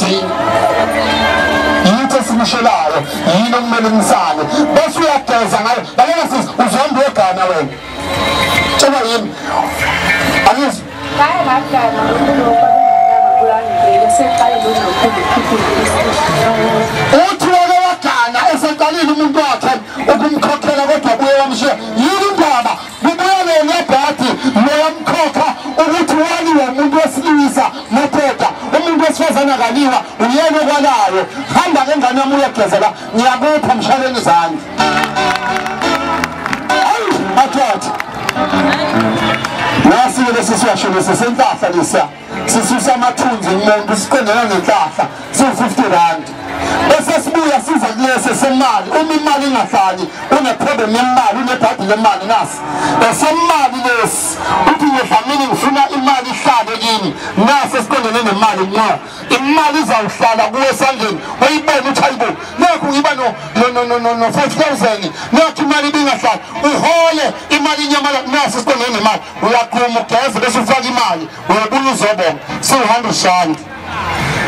emanzini. Yithi esimishelayo, yini okumele nisale. Bese uyageza ngayo. Lalela sisi, uzohamba uyogana wena. Tshela yini? Angizwa. Uthi wake wagana eseqalile umuntu wakhe ukumkhokhela kodwa buye wamshiya. Yini indaba? Kubuya lona bhadi loyamkhokha ukuthi waliwa umuntu wesilisa madoda, umuntu wesifazane akaliwa, uyena okwalayo. Hamba ke ngane yami uyogeza la, ngiyakupha mshaleni izandla. Awu madoda. Nasi lesi siwasho lesi senhlahla lesiya. Sisusa amathunzi umuntu siqondana nenhlahla siwu-50 rand. Bese sibuya siza kulesi semali. Uma imali ingahlali une-problem yemali, unebhadi lemali nasi. Esemali lesi uthi ngedlamini ngifuna imali ihlale kimi. Nasi esiqondene nemali ngqo. Imali izawuhlala kuwe esandleni. Uyibone uthi hayibo, nakhu ngiba no 5,000. Nakhu imali ibingahlali. Uhole imali inyamala nasi esiqondene nemali. Uyaqhuma ugeze bese ufaka imali. Uyabuya uzobonga. Siwu-100 rand.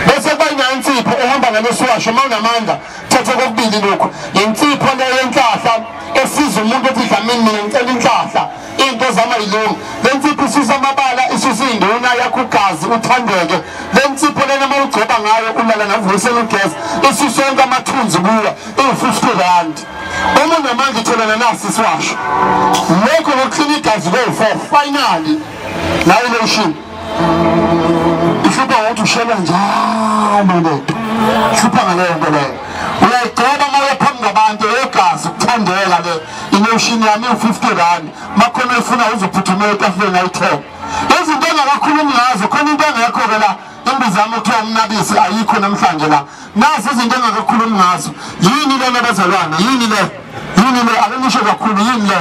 Bese kuba insipho ehamba ngalesiwasho uma unamandla thatha kokubili lokhu. Insipho leyo yenhlahla esiza umuntu othi Dlamini mina ngicela inhlahla, into zama yilungu. Le nsipho isusa amabala, isusa induna yakho ugazi uthandeke. Le nsipho lena uma ugcoba ngayo ulala navusela ugeza, isusa yonke amathunzi kuwe, iwu-50 rand. Uma unamandla itholana nasi isiwasho. Lokho ngokuklina igazi kowu-4 finally nayo lotion. Ihlupha ngokuthi ushela njalo lento. Ihlupha ngaleyo nto leyo. Uyayigcoba uma uya phambi kwabantu egazi ukuthandeka le. Ilotion yami iwu-50 rand. Makhona uyifuna uzophuthumela etafuleni ayithenge. Izinto engakakhulumi ngazo, khona into engekho-ke la. Imbiza yami okuthiwa umnabisi ayikho namhlanje la. Nazi izinto engakakhulumi ngazo. Yini lena bazalwane? Yini le? Yini le? Ake nisho kakhulu, yini le?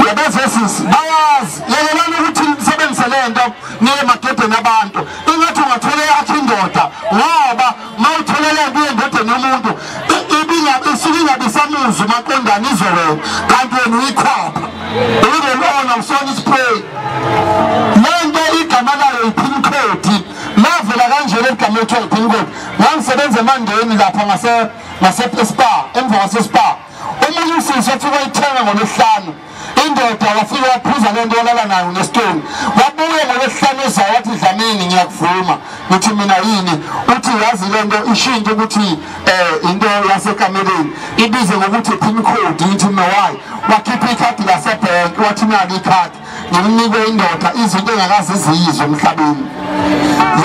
Yabezesisi bayazi. Yekelani ukuthi nisebenzise le nto niye emadodeni abantu. Ingathi ungathole yakho indoda, ngoba uma uthole le nto endodeni yomuntu isuke ingabi samuzwa maqondana izwe wena, kanti wena uyikhwapha. Uyilona usona ispray. Le nto igama layo i-pin code. Lavela kanje leli gama ekuthiwa i-pin code. Ngangisebenza eMandeni lapha ngase-Spa, emva kwase-Spa. Omunye usisi wafika wayithenga ngoLwesihlanu. Indoda wafika waphuza le nto walala nayo nesitoni. Wabuya ngoLwesihlanu ezayo wathi Dlamini ngiyakuvuma. Ngithi mina yini? Uthi yazi le nto ishintshe ukuthi into yasekameleni ibize ngokuthi pin code. Ngithi mina why? Wakhipha ikhadi lasebhenki wathi nali ikhadi. Ngimnike indoda izinto engakaze ziyizwe emhlabeni.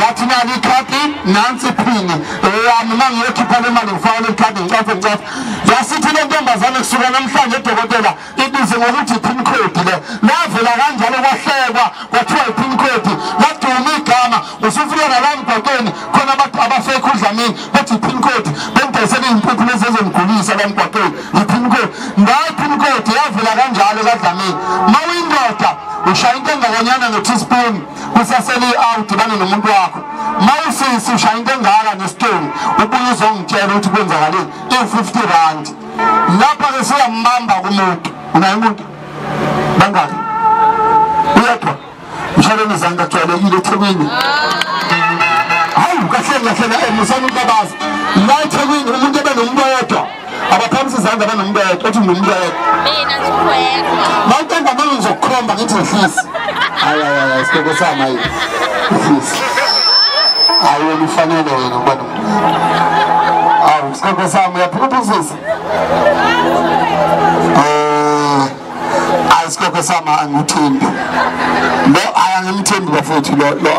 Yathi nali ikhadi, nansi iphini eyami, uma ngiyokhipha le mali ngifaka le khadi ngicafe ngicafe. Yasithi le ntombazane kusuka namhlanje edokotela ibize ngokuthi i-pin code le. Lavela kanjalo kwahlekwa kwathiwa i-pin code. Laduma igama usufika nala emgwaqweni khona abafekho uDlamini bathi i-pin code. Bengidayisela iy'mpuphu lezi ezongigulisa la emgwaqweni i-pin code. Ngayo i-pin code yavela kanjalo kaDlamini. Uma uyindoda ushaya into engakanyana nge-teaspoon kusasele i-out udibane nomuntu wakho. Uma usisi ushaya into engaka nesitoni ubuye uzongitshela ukuthi kwenzakaleni. Iwu-50 rand. Lapha-ke siyambamba kumuntu. Unaye umuntu? Bangaki? Uyedwa? Mshaleni izandla kujwayelekile eThekwini. Hawu kahle kahle musani ukubabaza. La eThekwini umuntu ebe nomuntu oyedwa. Abaphamisa izandla banomuntu oyedwa, othi ngumuntu oyedwa. Mina ngizokwedwa. Mawuqeda manje ngizokukhomba ngithi ngihlisi. Hayi hayi hayi sikhokho sami hayi. Ngihlisi. Hayi wena ufanele wena ukuba nomuntu oyedwa. Awu sikhokho sami uyaphupha usisi. Ayi sikhokho sami angikuthembi. Lo ayangimthembi bafethu lo lo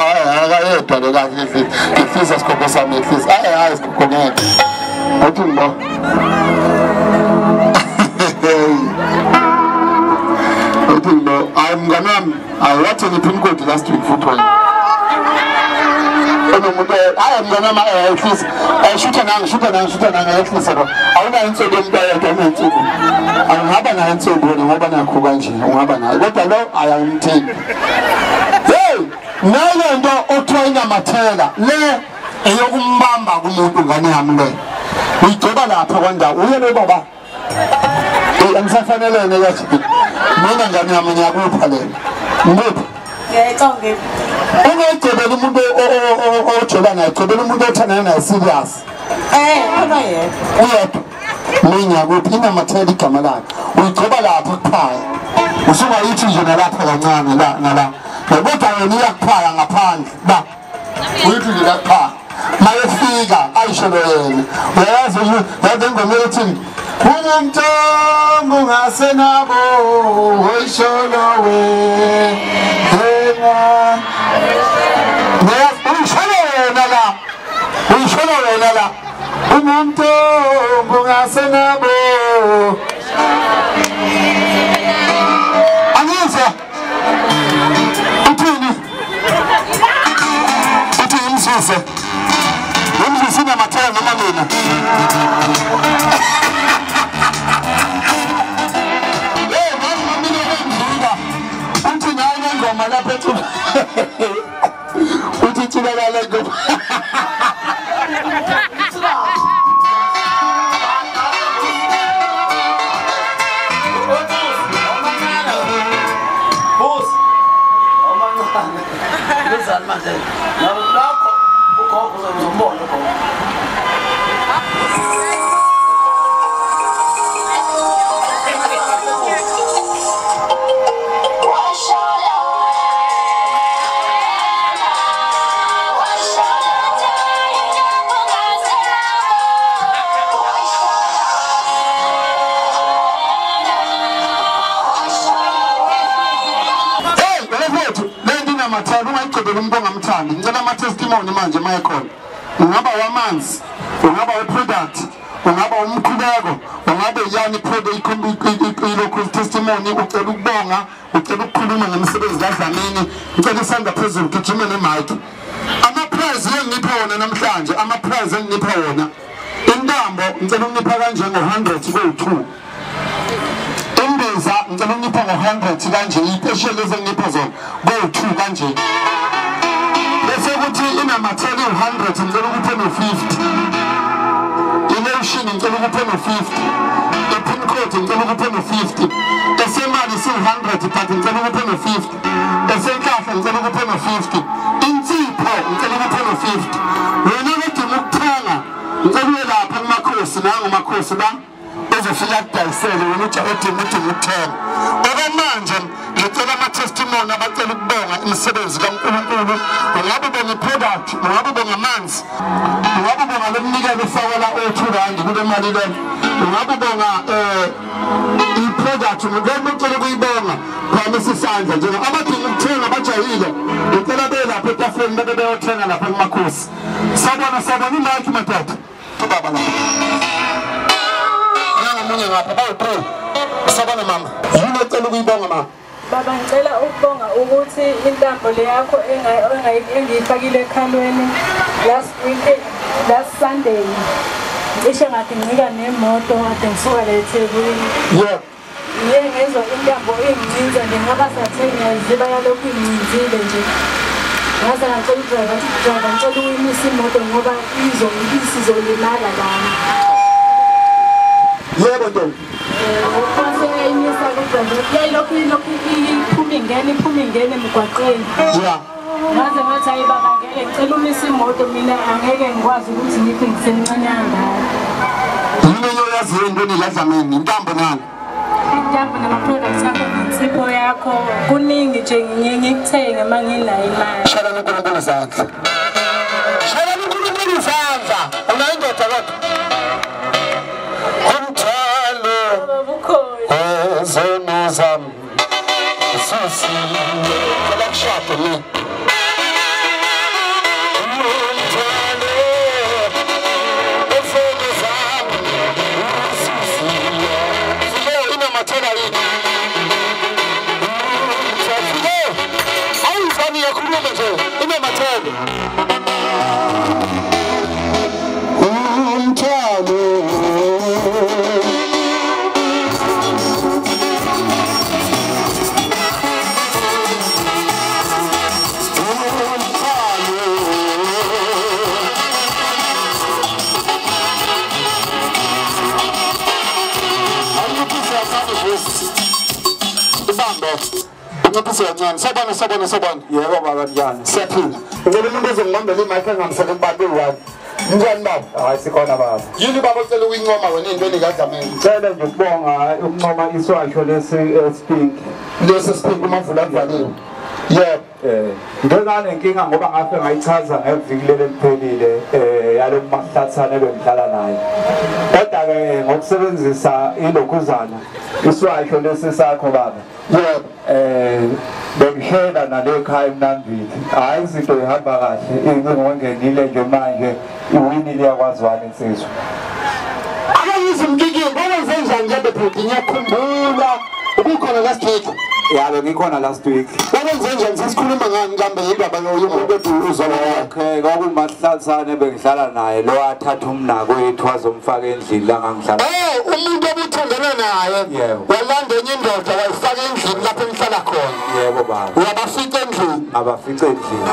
akayedwa lo kahle. Ngihlisa sikhokho sami ngihlisa. Hayi hayi sikhokho ngeke. Uthi ngbo. Uthi ngbo, hayi mngani wami, hayi wathenga i-pin code last week futhi wena. Unomuntu hayi mngani wami ehlisa. Shutha nanga, shutha nanga, shutha nanga ehlisa lo. Awunayo insuku yomuntu oyedwa unensuku. Awungaba nayo insuku wena ngoba nakho kanje, ungaba nayo. Kodwa lo ayangimthembi. Hey, nayo nto okuthiwa inamathela le eyokumbamba kumuntu ngane yami le. Uyigcoba lapha kwandawo uye lo baba. Angisafanelene kathi. Mina ngane yami ngiyakupha lena. Ngiphi? Ngiyayicabanga. Ungayigcobela umuntu ojola naye, gcobela umuntu othandana naye serious. Khona yedwa. Uyedwa. Minya kuphi inamathela igama lakhe. Uyigcoba lapha kuphaya. Usungayithi nje nalapha kancane la nala. Kodwa yena iyakuphaya ngaphandle. Ba. Uyithi nje lapha. Mayefika ayisholo yena. Uyazi ukuthi ingoma ethi ungumntombi ungasenabo oyisholo wena. Uyisholo wena la. Uyisholo wena la. Ungumntombi ungasenabo. Angizwa. Uthini? Uthi imsuse. Umsuse namathela noma mina. Eh, mama mina ngidla. Uthi nayo ingoma lapha ethi. Uthi thina la ngoma. Ngicela ama-testimony manje mayekhona. Ungaba wamanzi, ungaba we-product, ungaba umkhuleko, ungabe yani ilokhu testimony, ucela ukubonga, ucela ukukhuluma ngemisebenzi kaDlamini, ngicela isandla phezulu gijime ne-mic. Ama-prize engipha wona namhlanje, ama-prize engipha wona. Intambo ngicela ukunipha kanje ngo-100 kuwu-2. Imbiza ngicela ukunipha ngo-100 kanje, iy'pesheli lezi engipha zona kuwu-2 kanje. Bese kuthi inamathela u-100 ngicela ukuphe no-50. I-lotion ngicela ukuphe no-50. I-pin code ngicela ukuphe no-50. Esemali siwu-100 but ngicela ukuphe no-50. Esenhlahla ngicela ukuphe no-50. Insipho ngicela ukuphe no-50. Wena odinga ukuthenga ngicela uye lapha kumakhosi nangu makhosi la ezofika kudayisele wena odinga ukuthenga. Okwamanje ngicela ama-testimony abacela ukubonga imisebenzi kaNkulunkulu. Ungabe ubonga i-product, ungabe ubonga amanzi, ungabe ubonga lo mnikelo ufakela o-2 rand kule mali le, ungabe ubonga i-product, ungabe ucela ukuyibonga, phakamisa isandla nje. Abadinga ukuthenga bajahile, ngicela beye lapha etafuleni bebe beyothenga lapha kumakhosi. Sabona sabona imayikhi madoda. Ubaba lapha. Nangomunye ngapha bawu-3. Sabona mama. Yini ocela ukuyibonga mama? Baba ngicela ukubonga ukuthi intambo le yakho engiyifakile ekhalweni last week, last Sunday. Cishe ngathi ngika nemoto kade ngisuka la eThekwini. Yeah. Ngiye ngezwa intambo ingincinza nje ngaba sathe ngiyaziba yalokhu ingincinzile nje. Ngaze ngacela udriver, driver ngicela uyimisa imoto ngoba izolimala lana. Yebo ntombi. Kwase yayimisa kudriver. Yayilokhu iphuma ingena emgwaqeni. Yeah. Ngaze ngathi hayi baba ngeke ngicela umise imoto mina angeke ngikwazi ukuthi ngithi ngisemncane kangaka. Yini oyaziyo entweni yaDlamini? Intambo nani? Intambo nama-products akho, insipho yakho, kuningi nje ngiye ngikuthenge uma nginayo imali. Shalani uNkulunkulu izandla. Shalani uNkulunkulu izandla. Unayo indoda kodwa. Umthwalo Baba ukhona. wezono zami susiwe. Cela kushade mina. Umthwalo wezono zami susiwe. Sike inamathela yini? Sike. Awuzani yakhuluma nje inamathela. Umthwalo Unciphise kancane. Sabona sabona sabona. Yebo baba njani? Siyaphila. Ngicela umuntu ozongibambela imic angamsele kubantu eyi-one. Njani baba? Hayi sikhona baba. Yini baba ocela ukuyincoma wena into kaDlamini? Ngicela nje ukubonga ukuncoma iswasho lesi esipink. Lesi esipink umavula kuvaliwe. Yebo. Nginanenkinga ngoba ngafe ngayichaza ngeviki leli eliphelile yalo mahlathane bengihlala naye. Kodwa ke ngokusebenzisa ilokhuzana iswasho lesi sakho baba. Yebo. Bengishela nale ekhaya eMnambithi. Hayi izinto ihamba kahle, incingo ngenile nje manje iwini liyakwaziwana insizwa. Ake ngizimkiki ngokwenze njani nje bhuti ngiyakhumbula ubukhona last week. Yabo ngikhona last week. Bakwenze njani sesikhuluma ngani kambe indaba yomuntu ethi uzona Okay, kwakumahlathane bengihlala naye lo athatha umnakwethu wazomfaka endlini la ngangihlala. Umuntu obuthandana naye walanda enye indoda wayifaka endlini lapho engihlala khona. Yebo baba. Wabafica endlini. Abafica endlini.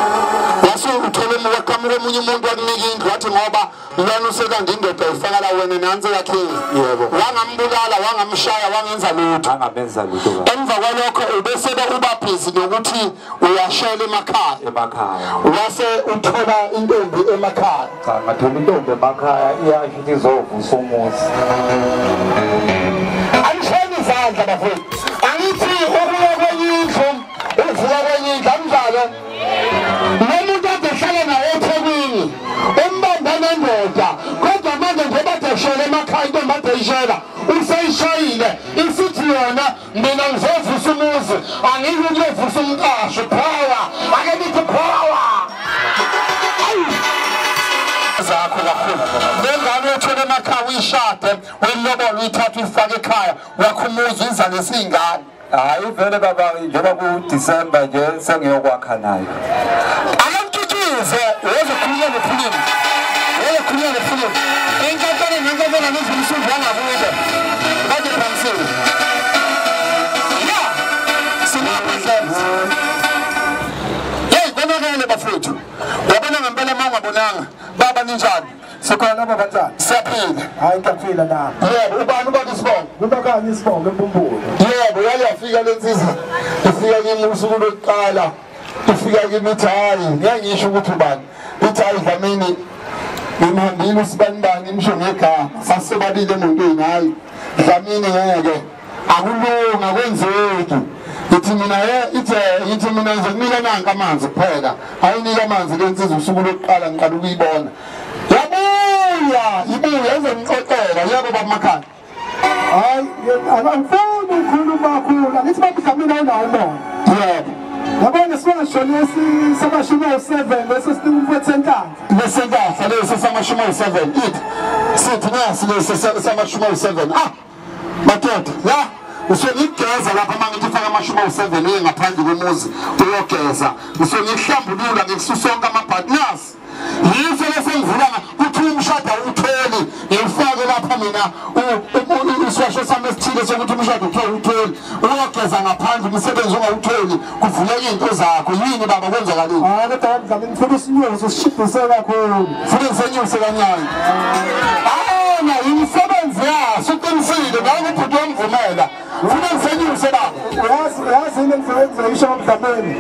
Wase uthola umwaqhamuka omunye umuntu wakunika indlu wathi ngoba lona usekande indoda ayifaka la wena nansi yakhe. Yebo. Wangambulala, wangamshaya, wangenza lutho. Angamenza lutho baba. Emva kwalokho ubese uba busy nokuthi uyashela emakhaya. Emakhaya. Wase uthola intombi emakhaya. Cha ngathola intombi emakhaya iyasho ukuthi izovusa umuzi. Angishayeni izandla bafowethu. Angithi ukuya kwenye indlu, uvuka kwenye indlu amdlalo. Lo muntu adehlala naye eThekwini, umbamba nendoda, kodwa manje njengoba adeshela emakhaya intombi adeyishela, useyishayile, isithi yona mina ngizovusa umuzi, angike ukuyovusa umqasho. Power, ake nithi power. Zakho kakhulu. Lengane uthole emakhaya uyishade, uyilobole uyithathe uyifake ekhaya, wakhumuza izalise izingane. Hayi vele baba njengoba ku December nje sengiyokwakha nayo. Ake ngitshitshise, wozokhuluma nophulini. Wozokhuluma nophulini. Inkantolo nenkantolo nezimsuku wangakubo. Kade phamsile. Ya, sinapha dlams. Hey, konakele bafowethu. Wabona ngempela uma ungabonanga. Baba ninjani? Sikhona baba njani? Siyaphila. Hayi ngiyaphila nami. Yebo, ubani ubaba isibongo? Ubakanye isibongo eMbumbulu. Yebo, yale yafika lensizwa. Ifika kimi usuku lokuqala. Ifika kimi ithi hayi, ngeke ngisho ukuthi ubani. Ithi hayi Dlamini ngimhambile usibanibani ngisho ngegama. Sasebabili emontweni hayi. Dlamini ngeke. Akulunga kwenzeki. Ithi mina ithi mina ngizokunika nanka amanzi kuphela. Ayinika amanzi lensizwa usuku lokuqala ngiqala ukuyibona. Yabuya, ibuya izongixoxela yebo baba Makhanya. Hayi, angifuni ukukhuluma kakhulu. Angithi baba Dlamini awunawo umona. Yebo. Yabona siwasho lesi samashumi awu-7 lesi sithi senhlanhla. Lesenhlanhla lesi samashumi awu-7 ithi sithi nasi lesi samashumi awu-7. Ah, madoda, la usengigeza lapha uma ngithi faka amashumi awu-7 uye ngaphandle komuzi uyogeza. Usengihlambulula ngikususa onke amabhadi nasi. Yiso lesengivula kuthi umshado awutholi ngifake lapha mina iswasho sami esithile sokuthi umshado utholi uyogeza ngaphandle umsebenzi ungawutholi kuvuleka izinto zakho. Yini baba kwenzakaleni? Hayi kodwa Dlamini ngifuna usinyuse usishibhise kakhulu. Funa ngisenyuse kancane. Ayona imisebenzi yaso uqinisile ngeke ubhuti wamvumela. Funa ngisenyuse baba. Uyazi yini engizoyisho Dlamini?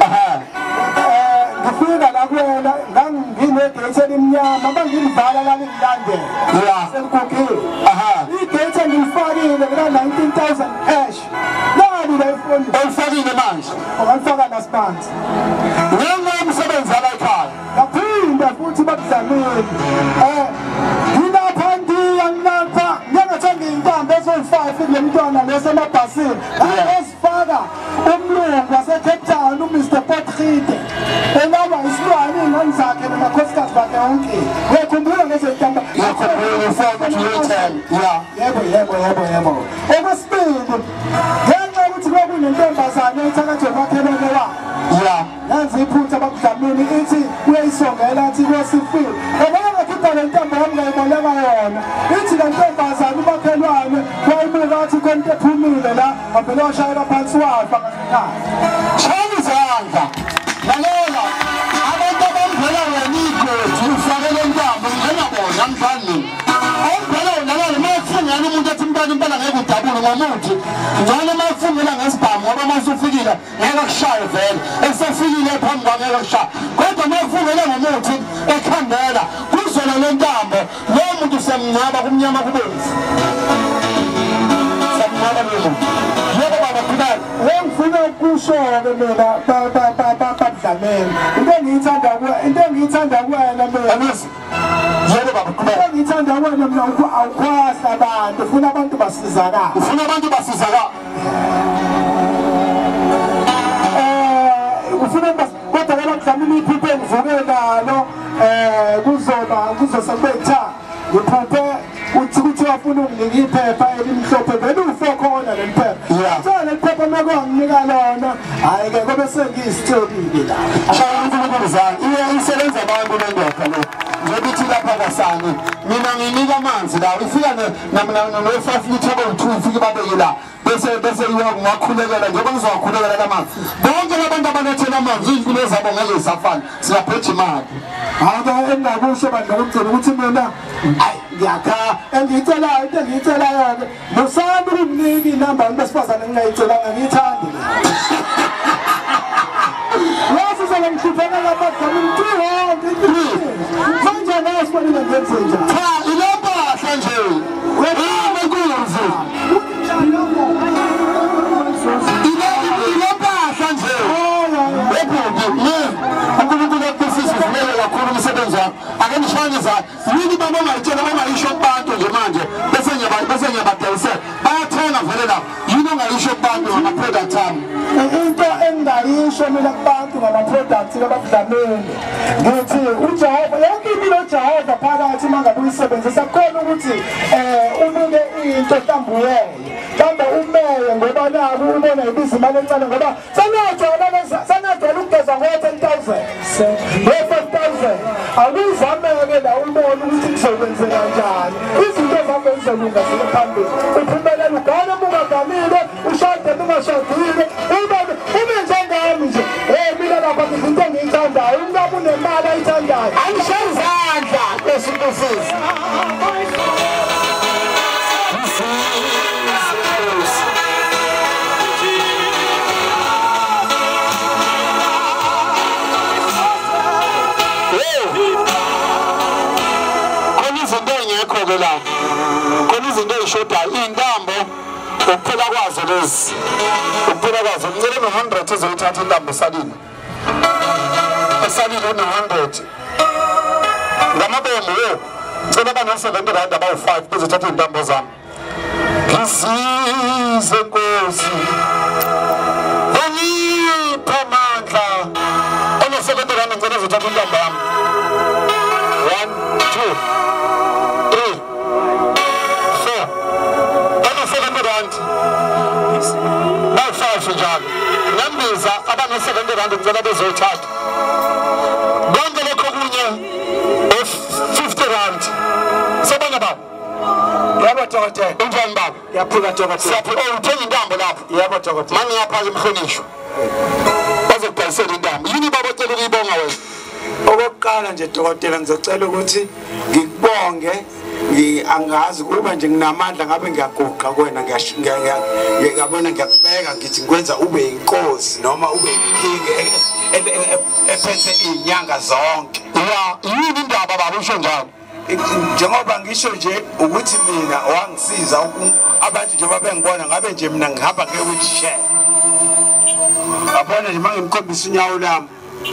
Ngifika la kuwena nganginegate elimnyama bangilivala la ngilandela. Seligugile. Igate engilifakile ngina 19,000 cash. Nani la ifoni? Oyifakile manje. Ongifaka nasiphansi. Ngenxa yomsebenzi ala ekhaya. Ngaphinda futhi baDlamini. Ngilapha ndiya ngilapha ngingathenga intambo ezoyi-5 kule mntwana lesemabhasini. Ngazifaka umlungu wase Cape Town uMr Potgieter. Elaba isilwane ingane zakhe namakhosikazi bakhe yonke. Uyakhumbula ngezintambo? Ngiyakhumbula ukuthi uyithemba. Yeah. Yebo yebo yebo yebo. Okwesibili ngenxa yokuthi kwakunentombazane ethakathwe makhelwane wakhe. Yeah. Yenza iphutha bakuDlamini ithi uyayisongela athi kwesifile. Yabona ngakhipha le ntombi yami ngayiboleka yona. Ithi le ntombazane umakhelwane wayibuka athi khona into ephumile la wavele washayela phansi wafa ngasekhaya. Shaya izandla. Lalela abantu abamvela wena igodi ufake le ntambo ngena bona mfana. Awuvela wena lalela uma ufungana umuntu ethi mntwana impela ngeke udabule ngomuthi. ngomuthi. Ngcono uma ufungela ngesibhamu ngoba uma usufikile ngeke kushaye vele. Esefikile phambi kwami ngeke kushaye. Kodwa uma ufungele ngomuthi ekhandela kuzona le ntambo lowo muntu siyamngcwaba kumnyama kubomvu. Siyamngcwaba lowo muntu. Yebo baba qhubeka. Engifuna ukusho-ke mina babadlameni into engiyithanda kuwena mina. Yebo baba qhubeka. Into engiyithanda kuwena mina awukhwahla abantu, ufuna abantu basizakale. Ufuna abantu basizakale. Ufuna kodwa ke mhlawumbe iphupho engivuke nalo kuzoba kuzosebetha ngiphuphe uthi kuthiwa ufuna unginike iphepha elimhlophe vele ufokhona leli phepha. Kuthiwa leli phepha uma kwanginika lona hhayi-ke kobe sengiyisitshekile la. Shaya uNkulunkulu zami isebenza abantu le ndoda le. Njengoba ithi lapha kwasani mina nginika amanzi la ifika no-5 litre bowu-2 ifike ibabeke la bese ngiwakhulekela njengoba ngizowakhulekela la manzi. Bonke labantu abalethela amanzi iy'mpilo zabo ngeke zisafana siyabheja imali. Hhayi-ke engingakusho bandla kokugcina ukuthi mina hhayi ngiyakha engiyicelayo into engiyicelayo-ke musani ukunginika inamba abantu besifazane engingayicelanga ngiyithandi le. Lesi ngihlupheka lapha 300 manje nawe sibonile ngenze njani. Cha ile mpahla nje inkunzi ile mpahla nje ebhuti uNkulunkulu akubusise uvumele kakhulu umsebenzi wakho. Ake nishane za yini baba ongayitshela ongayisho kubantu nje manje bese ngiyabadayisela bayathenga vele lapho. Yini ongayisho kubantu ngama-product ami? Into engingayisho mina kubantu ngama-products kababudlameni ngithi uJehova yonke impilo uJehova phakathi uma ngabe uyisebenzisa kukhona ukuthi unike into mhlawumbe uyeye mhlawumbe umeye ngoba naku ubona ibiza imali encane ngoba sanajwayela ukugeza ngo-10 000 ngo-5 000 awuzameke la ubone ukuthi kuzokwenzeka njani izinto zakho zizolunga ziye phambili uphumelele ugane uma ungaganile ushade uma ungashadile ube njengami nje mina lapha into engiyithandayo umntu unemali ayithandayo angishaye izandla Nkosi usize. Khona izinto ey'ngekho-ke la, khona izinto ey'shodayo, iy'ntambo ukuphela kwazo lezi, ukuphela kwazo. Ngicela no-100 ezoyithatha intambo esalile, esalile une-100 ngamabomu wo ngicela abano-70 rand abawu-5 bezothatha iy'ntambo zami. Ngisize Nkosi, ungiphe amandla. Ono-70 rand ngicela ezothatha intambo yami. 1 2 3 4 ono-70 rand bawu-5 njalo ngambiza abano-70 rand ngicela bezoyithatha konke lokho kunye 50 rand. Sabona baba. Yebo dokotela. Unjani baba? Ngiyaphila dokotela. Siyaphila. Oh, uthenga intambo lapho? Yebo dokotela. Mangiyapha-ke mhlonishwa bazokudayisela intambo. Yini baba ocela ukuyibonga wena? Okokuqala nje dokotela ngizocela ukuthi ngikubonge. Angazi kuba nje nginamandla ngabe ngiyaguqa kuwena ngiyabona ngiyakubeka ngithi ngikwenza ube inkosi noma ube iking ephethe iy'nyanga zonke. Ya yini indaba baba usho njalo? Njengoba ngisho nje ukuthi mina wangisiza abantu njengoba bengibona ngabe nje mina ngihamba nge-wheelchair. Yabona nje uma ngimkhombisa unyawo lami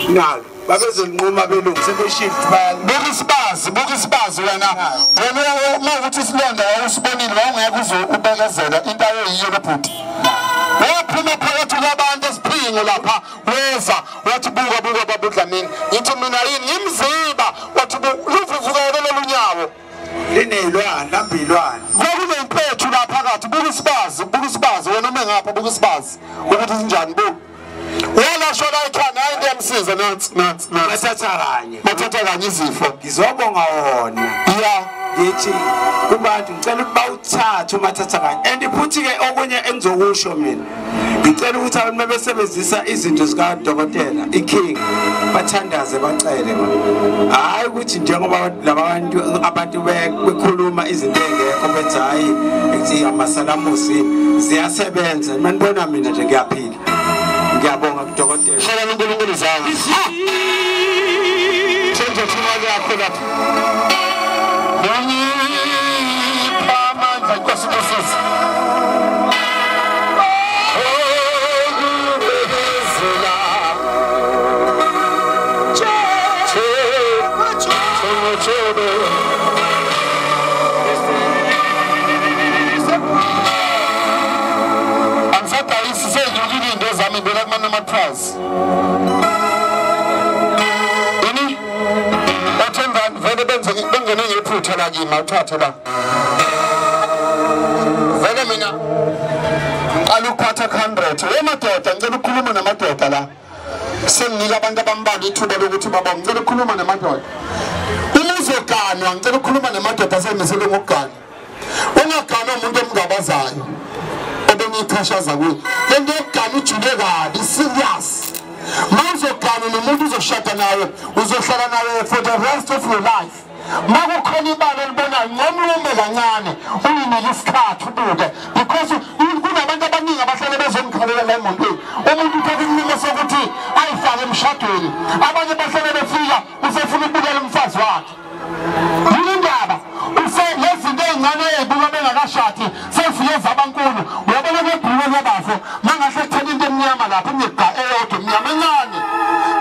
nalo babezolinquma belungu sebeshift baya. Buka isibazi, buka isibazi wena. Wena uma ukuthi isilonda wawusibonile wawungeke uze ubekezele into ayoyiyo lo bhuti. Waphuma phakathi kwabantu esiphingo lapha weza wathi buka buka baba uDlamini ngithi mina yini ngimziba wathi luvuvukele lolu nyawo lineyilwane lambilwane kwakunempethu la phakathi. Buka isibazi, buka isibazi wena ume ngapha, buka isibazi ukuthi sinjani. Buka walashwa la ekhanda hayi into yamsiza nansi nansi nansi bathatha kanye bathatha kanye izifo ngizobonga wona ya Ngithi kubantu ngicela ukuba uthathe umathatha kanye. And futhi ke okunye engizokusho mina, ngicela ukuthi abantu mabesebenzisa izinto zikadokotela iking bathandaze bacele man. Hayi ukuthi njengoba laba abantu bekhuluma izinto engekho bethi hayi ethi amasalamusi ziyasebenza. Manibona mina nje ngiyaphila. Ngiyabonga kudokotela. Hlala uNkulunkulu zawo. Thenja thina yakho lapha. Ngipha amandla Nkosi Busisi. Price. Ini bathemba vele benze bengene ngephutha la kimi awuthathe la. Vele mina ngiqala ukuphatha 100. Wemadoda ngicela ukukhuluma namadoda la. Senginika abantu abambalwa ithuba lokuthi baba ngicela ukukhuluma namadoda. Uma uzoganwa ngicela ukukhuluma namadoda asemisele ngokugana. Ungaganwa umuntu omngabazayo. Ebenichashaza kuyo. Lento yokugana ujule kabi serious. Mawuzogana nomuntu uzoshada naye, uzohlala naye for the rest of your life. Makukhona ibala elibonayo ngomlume kancane uyinike isikhathi ubuke because kunabantu abaningi abahlale bezongikhalela la emontweni. Umuntu uthatha isinqumo sokuthi ayifake emshadweni, abanye bahlale befika usefuna ukubukela umfazi wakhe. Yini indaba? Lezinto ey'ncane ey'buka bengakashadi sefike zabankulu. Uyabona kwebhuluko lwabafo mangahle kuthela into emnyama lapho imigqa eyodwa emnyama encane.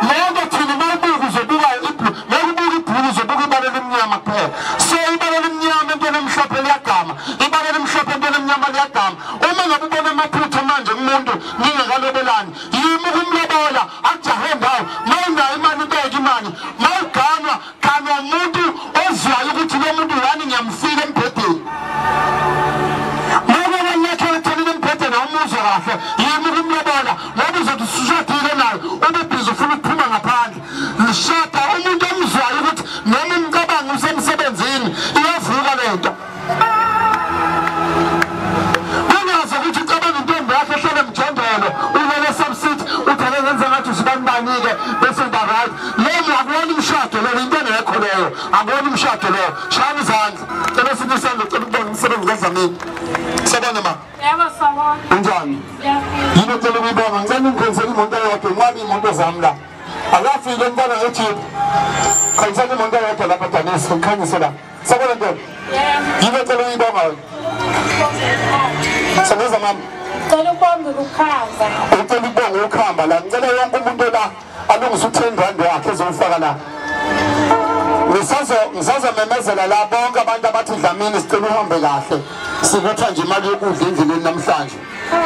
Leyo nto thina mawubuka uzobuka ibhulu, ngeke ubuke ibhulu uzobuka ibala elimnyama kuphela. So ibala elimnyama entweni emhlophe liyagama, ibala elimhlophe entweni emnyama liyagama. Uma ngabe ubona amaphutha manje kumuntu ningakalobelani, yimi ukumlobola akujahe ndawo. Mawunayo imali ubeke imali, mawuganwa ganwa umuntu ozwayo ukuthi lo muntu lani ngiyamfika embhedeni. Kahle yimi ukumlobola ngoba uzothi usushadile naye ube busy ufuna ukuphuma ngaphandle. Ngishada umuntu omzwayo ukuthi noma umcabango usemsebenzini iyavuka lento. Ungazi ukuthi ucabanga intombi yakho ehlele emjondolo ulele subsidy uthi ake ngenza ngathi usibanibani-ke bese uba right. Leyo akuwona umshado leyo, into engekho leyo, akuwona umshado leyo. Shaya izandla, cela esinye isandla, cela ukubonga umsebenzi kaDlamini. Sabona ma. Yebo sawubona. Unjani? Yini ocela ukuyibonga? Ngicela ungikhanyisele imoto eyodwa, nqwabe iy'moto zami la. Akafike umntwana ngejeep. Khanyisela imoto eyodwa lapha Danisi, ngikhanyise la. Sabona ntombi? Yebo. Yini ocela ukuyibonga wena? Sengeza mama. Ngicela ukubonga ukuhamba. Ucela ukubonga ukuhamba la. Ngicela wonke umuntu la alungise u-10 rand wakhe ezofaka la. Ngisazomemezela la bonke abantu abathi Dlamini sicela uhambe kahle. Sikutha nje imali yokudla endleleni namhlanje.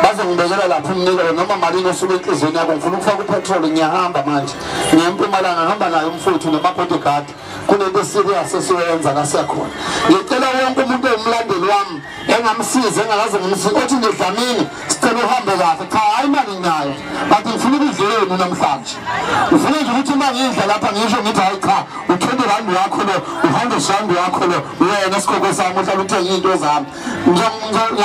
Bazongibekela lapha umnikelo noma malini osuke enhliziyweni yakho. Ngifuna ukufaka upetrol, ngiyahamba manje. Ngiya eMpumalanga ngihamba naye umfowethu nama-bodyguard. Kunento serious esiyoyenza la siyakhona. Ngicela wonke umuntu owumlandeli wami engamsiza engakaze ngimsize othi nje Dlamini sicela uhambe kahle. Cha hayi imali nginayo. But ngifuna ukudla yenu namhlanje. Ngifuna nje ukuthi uma ngidla lapha ngisho ngithi hayi cha u-20 rand wakho lo, u-100 rand wakho lo, wena sikhokho sami uhlala uthenga iy'nto zami.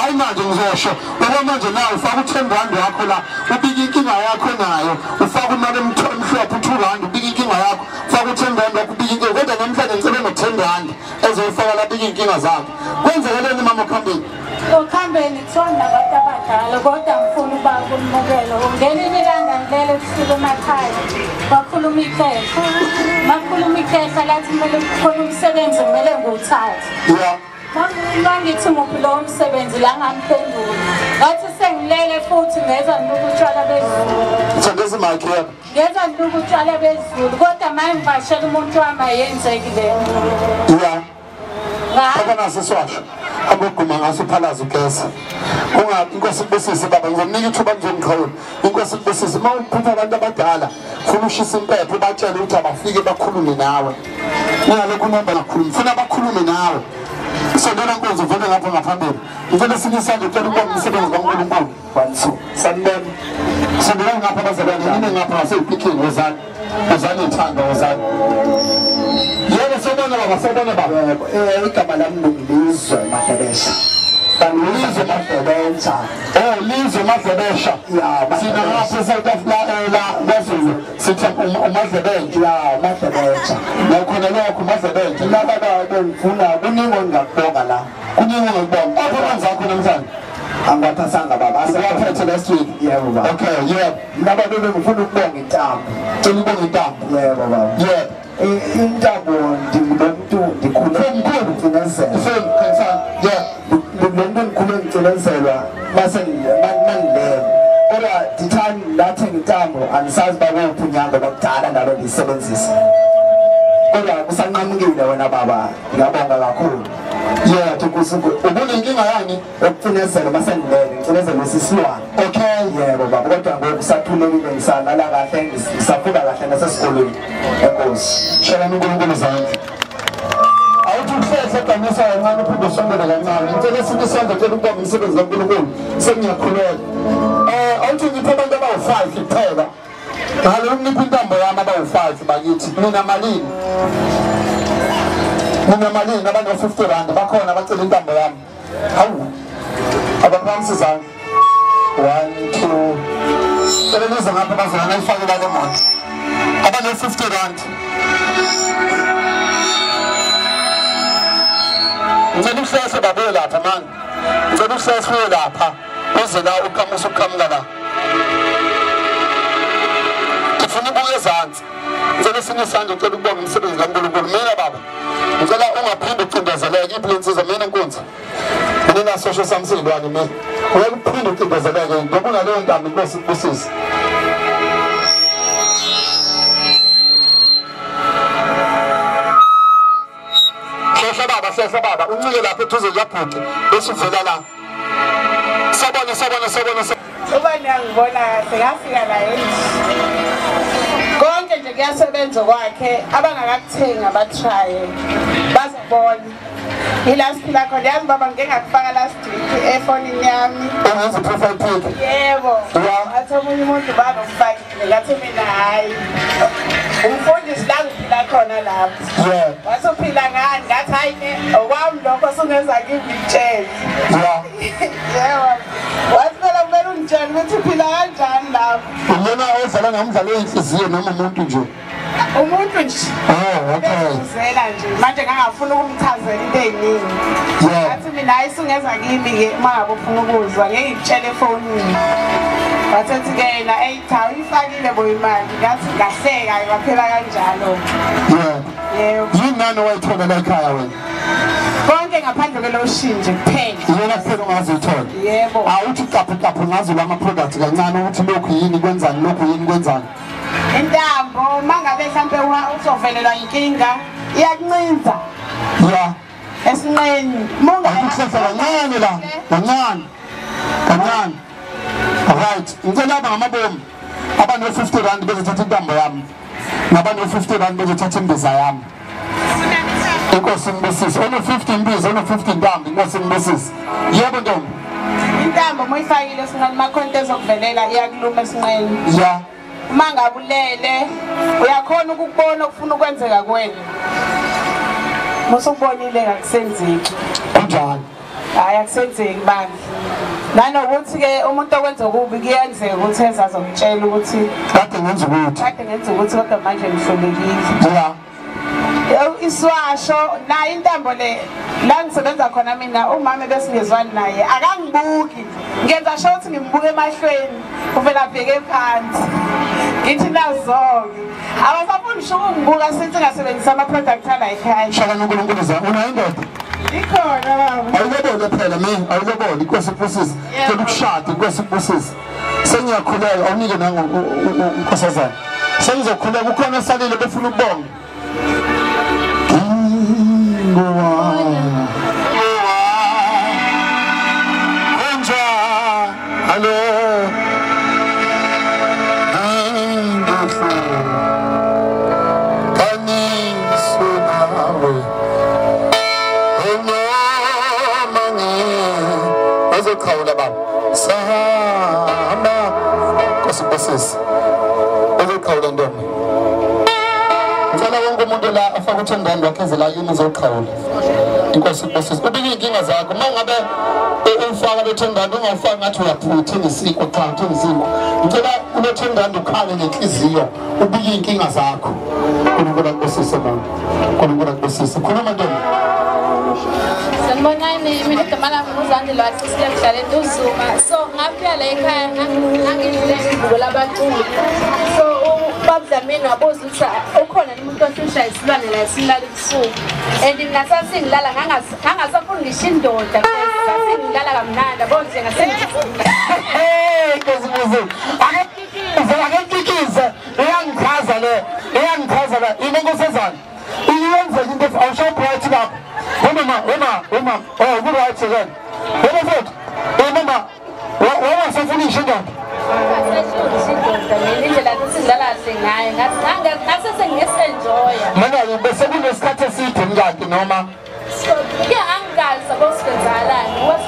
Hayi manje ngizosho okwamanje nawe ufaka u-10 rand wakho la, ubike inkinga yakho nayo, ufaka imali emhlophe u-2 rand ubike inkinga yakho, ufaka u-10 rand wakho ubike inkinga. Kodwa namhlanje ngicela ngo-10 rand ezoyifaka la ubike iy'nkinga zakho. Kwenzekeleni mama okuhambeni? Okuhambeni kuthiwa nabantu abadala kodwa ngifuna uba kumukelo. Ngelinye ilanga ngilele ebusuku emakhaya bakhuluma ikhehla. Bakhuluma ikhehla lathi kumele kukhona umsebenzi kumele ngiwuthathe. Yeah. Mangithi muphi lowo msebenzi la ngamphendula. Ngathi sengilele futhi ngezwa nginuka utshwala bezulu. Thengeza imali yakho. Ngezwa nginuka utshwala bezulu kodwa manje ngivashela umuntu wami ayenzeki leyo. Yeah. Baba naso siwasho. Aboguma ngaso uphalaza ugesi. Unga inkosi kubusise baba ngizomnika ithuba ngizomqhawula. Inkosi kubusise uma uphupha abantu abadala funa ushisa impepho ubatshele ukuthi abafike bakhulume nawe. Ungalokhu uhamba nakhuluma funa bakhulume nawe. Sondela nkonzo vele ngapha ngaphambili. Ngicela esinye isandla ucela ukubonga umsebenzi kaNkulunkulu. 1 2. Sanibona. Sondela ngapha bazalwane nime ngapha ngaseyipikini wozani. Wozani ithanda wozani. Yebo Sawubona baba, sawubona baba. Yebo, igama lami nguLizwe Madlebesha. Lizwe Madlebesha. Oh, Lizwe Madlebesha. Ya, sina ngapha South Africa la kwaZulu sithi uMadlebesha. Ya, Madlebesha. Nakhona lokho Madlebesha. Laba bengifuna kuningi ongakubonga la. Kuningi ongakubonga. Apho amanzi akho namhlanje? Angiwaphathanga baba. Asiwaphethe last week. Yebo baba. Okay, yebo. Laba bengifuna ukubonga intambo. Cela ukubonga intambo. Yebo baba. Yebo. Intambo ndingumuntu ndikhule ngicinazelwa. Yeah. Lo muntu ngikhule ngicinazelwa mase mangilele. Kodwa ndithanda ndathenga intambo andisazi bakuphi unyanga bakudala ndalo ndiyisebenzisa. Kodwa kusanqamukile wena baba, ngiyabonga kakhulu. Yeah, ubunenkinga yani yokucinezelwa mase ngilele, ngicinezelwa isisilwane. Okay. Yebo baba, kodwa ngoku kusathulekile ngisalala kahle, ngisafunda kahle nasesikolweni. Enkosi. Shalom uNkulunkulu izandla. Awuthi uhlehle qinisa kancane uphinde usondele kancane. Ngicela esinye isandla cela ukubonga umsebenzi kaNkulunkulu. Sengiyakhuleka. Awuthi ngiphe abantu abawu-5 kuphela. Ngalo uniphe intambo yami abawu-5 bakithi. Mina malini? Mina malini abantu 50 rand bakhona abacela intambo yami. Hawu. Abaphansi izandla. 1 2 Cela nize ngapha bazalwane nifake la le moto. Abane 50 rand. Ngicela uhlese babe lapha man. Ngicela uhlese lapha. Uze la uqhamusa uqhamuka la. Ngifuna ubuke ezansi. Ngicela esinye isandla ucela ukubonga umsebenzi kaNkulunkulu. Mina baba. Ngicela ungaphinde ucindezeleke iphi lensizwa mina nkunzi. Mina sosho sami silwane mina. Ngeke uphinde ucindezeleke ngoba unaleyo ntambo inkosi ikubusise. Sehla baba, uncike lapha eduze kuyabhuqa bese uvela la. Sabona sabona sabona. Uba niyangibona kahle ngafika la endlini. Konke nje kuyasebenza kwakhe abangakakuthengi abatrye bazobona. Ila siphila khona yazi baba ngike ngakufaka last week efonini yami. Ungenza profile pic. Yebo. Wathi omunye umuntu baba ufakile ngathi mina hayi. Umfundisi la ngiphila khona lapho. Yeah. Wathi uphila ngani ngathi hayi ne okwami lokho sungenza kimi ngitshele. Yeah. Yebo. Wathi phela kumele ungitshele ukuthi uphila kanjani lapho. Lona odlala ngomdlalo wenhliziyo noma umuntu nje? Umuntu nje. Oh, okay. Ngizela nje manje ngangafuna ukumchazela into eziningi. Ngathi mina hayi sungeza kimi ke uma ngabe ufuna ukuzwa ngeke ngikutshele efonini. Wathi ke yena ey cha uyifakile bo imali ngathi ngahleka ngaphela kanjalo. Yeah. Yebo. Yini nani owayithola la ekhaya wena? Konke ngaphandle kwelotion nje kuphela. Iyona kuphela ongazuyithola. Yebo. Awuthi qaphu qaphu ngazo lama products kancane ukuthi lokhu yini kwenzani lokhu yini kwenzani. Intambo mangabe mhlambe uzovelelwa inkinga iyakuncinza. Yeah. Esinqeni. Munga kancane la. Kancane. Kancane. Right. Ngicela aba ngamabomu. Abane 50 rand bezothatha intambo yami. Nabane 50 rand bezothatha imbiza yami. Inkosi imbusise. Ono 50 imbiza, ono 50 intambo, inkosi imbusise. Yebo ntombi. Intambo moyifakile esinqeni makhonto ezokuvelela iyakuluma esinqeni. Yeah. Uma ngabulele uyakhona ukubona okufuna ukwenzeka kuwena. Musukubonile ngakusenzeki. Kunjani? Hayi akusenzeki bandla. Nanokuthi ke umuntu okwenza okubi kuyenzeka ukuthi ezazomtshela ukuthi kade ngenza ukuthi. Kade ngenza ukuthi kodwa manje ngihlulekile. Yeah. Iswasho nayo intambo le la ngisebenza khona mina umama besingezwani naye akangibuki ngenza sure ukuthi ngimbuke emahlweni uvela abheke phansi ngithi nazoke abasafuni sho ukungibuka since ngasebenzisa ama product ala ekhaya. Shaka uNkulunkulu za unayo indoda ikhona baba. Awulobole phela mina awulobole inkosi ikubusise. Cela ukushada inkosi ikubusise. Sengiyakhuleka awunike nango unkosazana. Sengizokhuleka ukhona esalile befuna ukubonga. Sahamba, nkosi ibusise. Uzoqhawula ntombi. Ngicela wonke Wonke umuntu la afaka u10 rand wakhe eze la kimi uzoqhawula. Inkosi ikubusise. Ubike inkinga zakho. Uma ngabe ufaka lo 10 rand ungawufaki ngathi uyaphutha isinkwa, cha uthenga isinkwa. Ngicela ulo 10 rand ukhale ngenhliziyo ubike inkinga zakho. uNkulunkulu akubusise mama. uNkulunkulu akubusise. Khuluma ntombi. Sanibonani, mina igama lami nguZandile Wacisile ngihlala eNtuzuma. So ngafika la ekhaya ngangidlule ivuko labaculi. So ubaba Dlamini wabuza ukuthi ukhona umuntu ohlushwa isilwane la esilala ebusuku. And mina sasingilala ngangasafuni ngisho indoda sasingilala kamnandi yabo nje Hey Nkosi Ake iyangichaza le, iyangichaza la. Ine nkosazana. Iyenzeka into awusho bright lapha. Mama, mama, oh ku right again. Wena futhi, mama, wena sefuna isho indoda. Mina bese kunesikhathi eside mkakhe noma ke angazi sabo sikwenzakalani. Wasi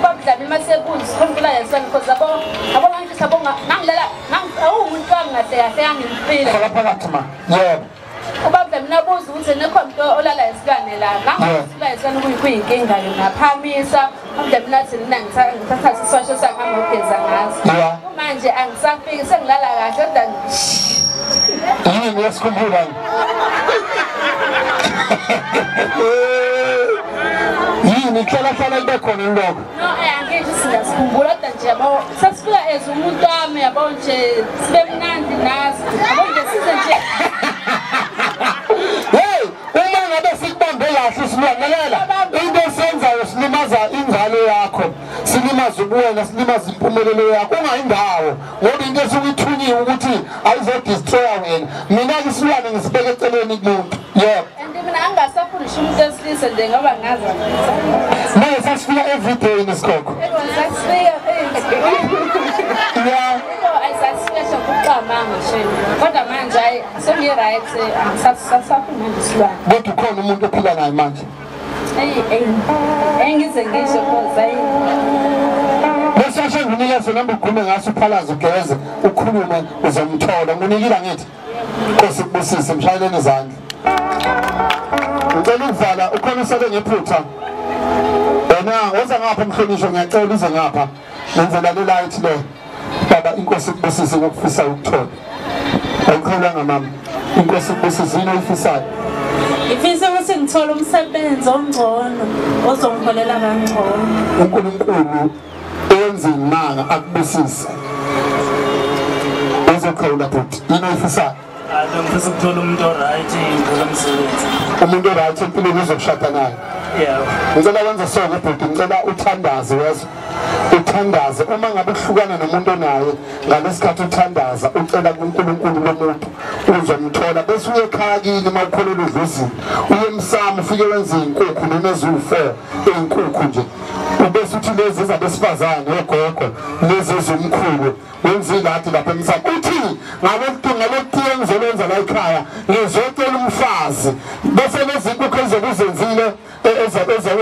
babudlamini masekunzi khona yesona because abo ngisho sabo ngangilala awumuntu wami ngahle kahle yangimpila. Hlala phakathi ma. Yebo. Ubaba mina buza ukuthi nekho umuntu olala isilwane la. Ngangisilala isilwane kuyinkinga ke ngaphamisa. Ubaba mina athi mina ngithatha isiswasho sami ngihamba ngaso. Manje angisafiki sengilala kahle kodwa yini uyasikhumbula? Yini hlala ibe khona lokho? No, angisho singasikhumbula kodwa nje yabo sasifika as umuntu wami yabo nje sibe mnandi nazi. Yabo nje size nje. Hey, uma ngabe sikubambe kahle silwanela into esenzayo silimaza inzalo yakho, silimaza ubuwena, silimaza impumelelo yakho ungayindawo ngoba into esuke ithunyiwe ukuthi ayizodestroya wena. Mina ke isilwane ngisibeke eceleni kumuntu. Yebo. And mina angasafuni umuntu wesilisa nje ngoba ngazi. Manje sasifika every day nesikhokho. Sasifika. Yeah. Ayisasifika ukuqamanga shame. Kodwa manje hayi sengi right angisasafuni manje isilwane. Kodwa ukhona umuntu ophila naye manje. Hey ngize ngisho cause ayi. Bese nginikeze noma ugume ngaso uphalaze ugeze ukhulume uzomthola. Nginikile ngithi. Nkosi kubusise mshayeleni izandla. Ngicela ukuvala ukhona usele ngephutha. Wena woza ngapha mhlonishwa ngiyacela uze ngapha. Ngenzela le light le. Baba inkosi kubusise ngokufisa ukuthola. Awukholanga mama. Inkosi kubusise yini oyifisayo? Ngifisa ukuthi ngithole umsebenzi ongcono ozongiholela kangcono. uNkulunkulu enze imanga akubusise. Uzokhawula futhi. Yini oyifisayo? Ngifisa ukuthola umuntu oright ngithola umsebenzi. Umuntu oright empilweni uzokushada naye. Yebo. Ngicela wenze so bhuti, ngicela uthandaze wezwa. Uthandaze uma ngabe uhlukana nomuntu onaye ngalesikhathi uthandaza ucela kuNkulunkulu lomuntu uzomthola bese uye ekhaya kini uma ukholelwa udlozini uye emsamo ufike wenze inkukhu noma eziwu4 inkukhu nje ubese uthi lezi zabesifazane ogogo lezi ezomkhulu wenze iladi lapha emsamo uthi ngalokhu ngizolwenza la ekhaya ngizocela umfazi bese lezi inkukhu ezokuzenzile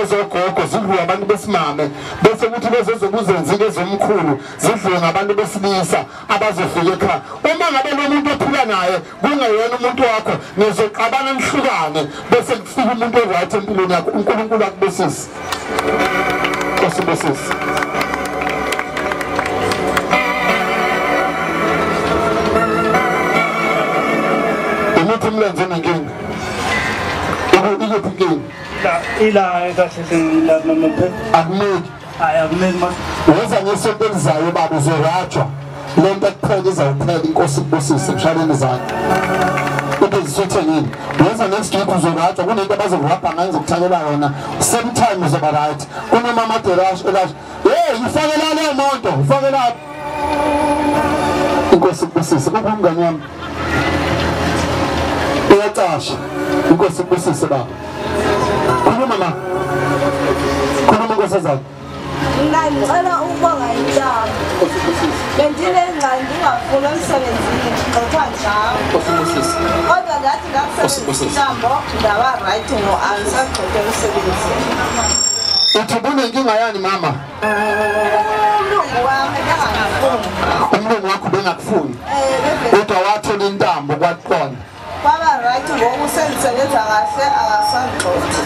ezogogo zidliwe abantu besimame bese kuthi lezo zokuzenzile ezomkhulu zidliwe ngabantu besilisa abazofika ekhaya. Uma ngabe lo muntu ophila naye kungeyena umuntu wakho nizoxabana nihlukane bese kufika umuntu oright empilweni yakho. uNkulunkulu akubusise. Nkosi ibusise. Umuthi umlenze nenkinga. Ikuphi inkinga? Ila kahle la mama. Akumeki. Hayi akumeki ma. Wenza ngesonto elizayo baba uzorajwa. Lento ekuphela izawuphela inkosi ibusise emshaleni izandla. Into zisothengile. Wenza next week uzorajwa kunento abazokurabha ngayo ngizokuthakela yona. Same time uzoba right. Kunomama Derash elash. Hey, ifake la le moto, ifake la. Inkosi ibusise. Kuphi umngane wami? Uyacasha. Inkosi ibusise baba. Khuluma ma. Khuluma nkosazana. Mina ngicela ukubonga intambo. Bendinengxaki ngingafuni emsebenzini ngigxothwa njalo. Kodwa ngathi ngakusebenzisa intambo ndaba right ngo angisagxothwa emsebenzini. Uthi ubunenkinga yani mama? Umlungu wami bengangifuni. Umlungu wakho bengakufuni? Kodwa wathola intambo kwaqonda. Kwaba right ngoku Sengenza kahle akasangixothi.